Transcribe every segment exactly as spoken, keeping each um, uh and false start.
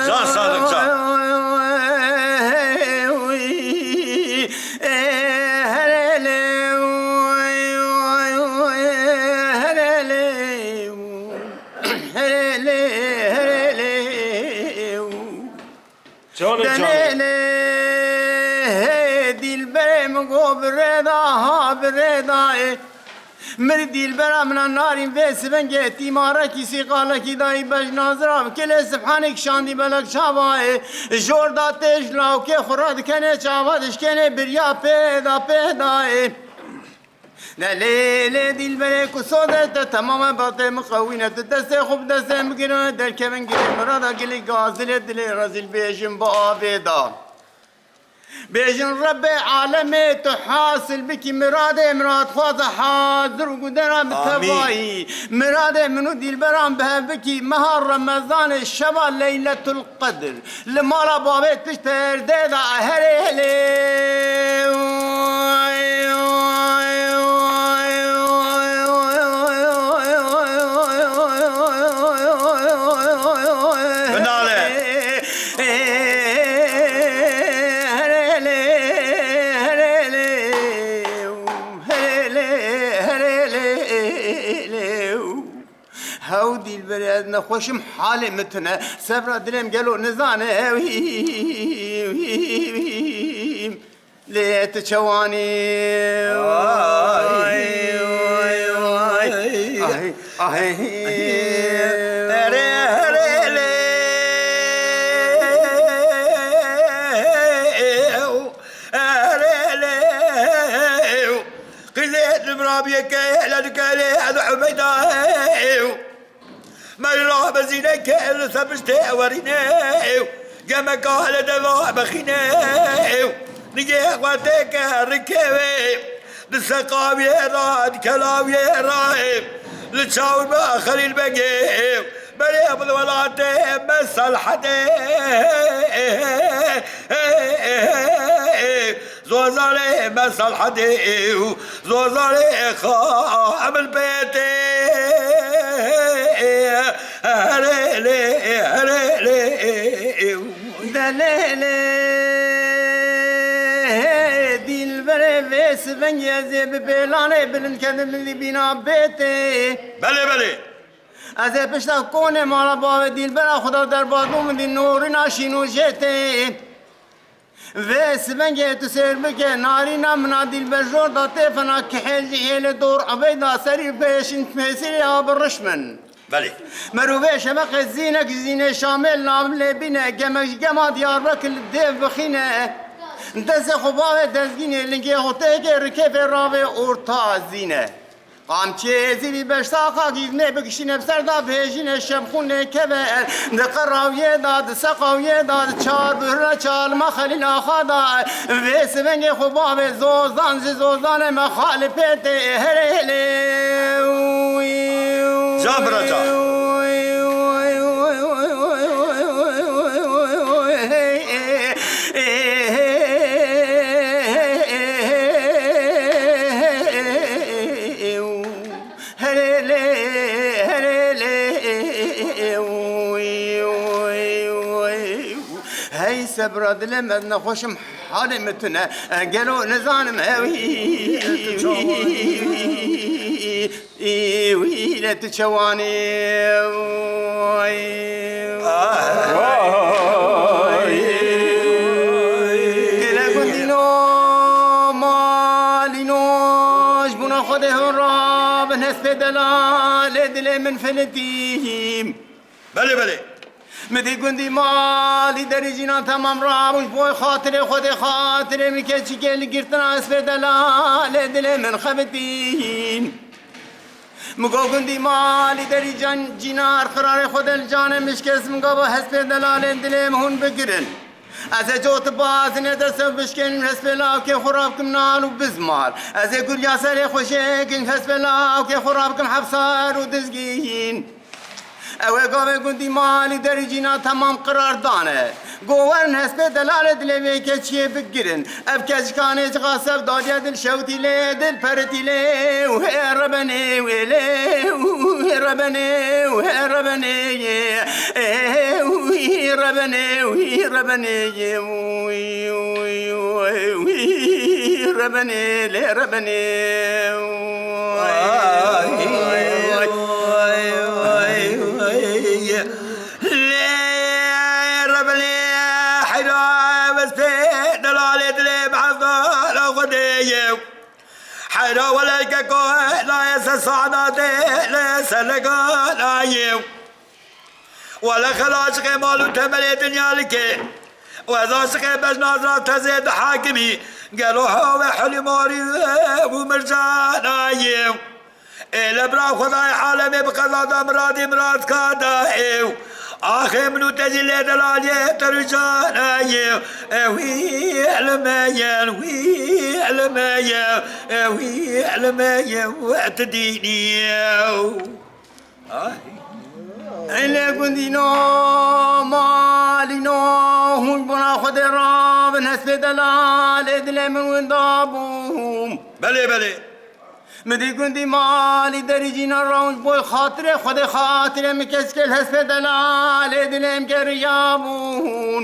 Can Sadık, can. Canê, canê. Delêlê, hê dîlberê min got bi rê da, ha bi rê da, ê. Mir dîlbera min a narîn vê sibengê tîmarekî sîqalekî dayî bej nazira bi kilê sibhanê kişandî belek çava, ê. Jor da têj lawkê xwe radikene çava dişkênê birya pê da, pê da, ê. Ne lê lê dîlberê ku soze te temame batê min qewîne, tu destê xwe bi destê min girine derkevin girê mirada gilî gazilê dilê rezîl bêjin bi avê da. Bêjin Rebbê alemê tu hasil bikî miradê miradxwaza hazir û gudera bi Amîn. Tevayî. Miradê min û dîlberan bi hev bikî meha Remezanê şeva Leyletul Qedr. Li mala bavê pişt perdê de herê lê. Binale. Herê lê, herê lê, herê lê, herê lê, lê. Hew dîlberê ez nexweşim halê min tune. Sebra dilê min gelo nizane. Lê tu çewanî. Ay, ay, ay. Ay, ay. Erê, erê, lê. Erê, lê. Qîzê Dimrabiyeke, lê dike lê, ez Hümeyda. Meyra bezîne ke li ser piştê werîne, gemeka li deva bexîne, nigê xwe têke rikê wê, di seqaviyê ra, di kelawiyê ra, li çaw me Xelîl Bengê, berê bi welatê me Selhedê. Zozanê me Selhedê û zozanê xwe min pê tê. Herê lê, herê lê. Delê lê. Dîlberê vê sivengê ez ê bi bêlanê bilind kedim li bîna bê tê. Belê, belê. Ez ê pişta konê mala bavê dîlbera xwe da derbaz bû min dî norîna şîn û jê tê. Vê sivengê tu sêr bike, narîna min a dîlber jor da tê fena kihêl jî hêlê dor ebeyda serî pêşîn pêsîrê a bi riş min. Belê. Merûvê şeveqê zînek ji zînê Şamê li nav lê bîne, gemek ji gema Diyarbekir li dêv bixîne. Destê xwe bavê dezgînê, lingê xwe têkê rikêfê ravê orta zîne. Qamçiyê êzîdî beştaxa gîznê bikişîne bi ser da bihêjîne şebxûnê keve. Di qerawiyê da, di seqawiyê da, di çar buhre çalma Xelîl Axa da. Vê sivengê xwe bavê zozan ji zozanê me xalî pê tê herê lê. Can bira can. Herê lê, herê lê, hey sebra dilê me nexweşim halê me tune. Gelo nizanim hewî. Î wî le tu çewanî. Vay. Gele gundîno, malîno, ji bona Xwedê hûn rabin hespê delalê dilê min filitî. Belê, belê. Mi dî gundî malî derî cînan temam rabûn, ji bo xatirê Xwedê, xatirê min keçikê li girtina hespê delalê dilê min xebitîn. Mi got gundî malî derî can cînar, qirarê Xwedê li canê min şikest, min got bo hespê delalên dilê min hûn bigirin. Ez ê cot bazine destê bişkênim, hespê lawkê xwe rabikim nal û bizmar. Ez ê guriya serê xwe jêkin, hespê lawkê xwe rabikim hepsar û dizgîn. Ew ê gavê gundî malî derî cîna temam qirar dane. Go werin hespê delalê dilê vê keçiyê bigirin. Ev keçikanê çiqa sev dadiye dil şewtî lê dil peritî lê û hê rebenê wê lê û hê rebenê û hê rebenê yê. Ê wî rebenê wî rebenê yê wî wî wî wî rebenê lê rebenê. Ay, ay, ay, ay, ay. Lê rebilê heyra westê delalê dilê bi hezda la xwedê ye. Heyra weleke ko la ye se saadate, la ye se legana ye. Wele xel aşiqê mal û temelê dinya like. Û ez aşiqê bejna zira tezê dihakimî. Gelo hawê helî marî û mircana ye. Ê le bira Xwedayê alemê bi qeza da miradî mirad ka da ê. Axê min û te jî lê delaliyê te rûcana ye. Ê wî elmeye, wî elmeye, ê wî elmeye, we ti dînî ye. Ay. Ê lê gundîno, malîno, hûn bona Xwedê rabin, hespê delalê dilê min winda bûm. Belê, belê. Min dî gundî malî derî cîna rawin ji bo xatirê Xwedê xatirê min keşkê li hespê delalê dilê min geriya bûn.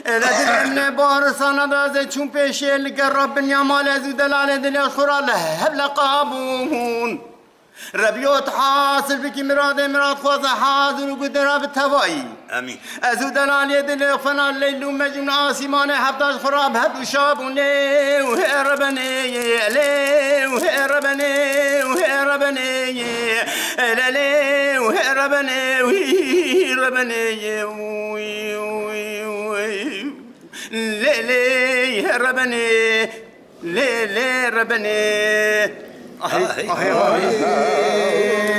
Ê le dilê min ê barisana da ez ê çûm pêşê li gera binya malê ez û delalê dilê xwe ra li hev leqa bûn. Rebî ot hasil bikî miradê miradxwaza hazir û gudera bi tevayî. Emîn. Ez û delalê dilê fena Leyl û Mecnûn asîmanê hefta ji xwe ra bi hev û şabûnê û hê rebenê, lê û hê rebenê û hê rebenê, lê lê û hê rebenê, wî rebenê, wî, wî, wî. Lê lê rebenê, lê lê rebenê. Ahê, ahê, ahê.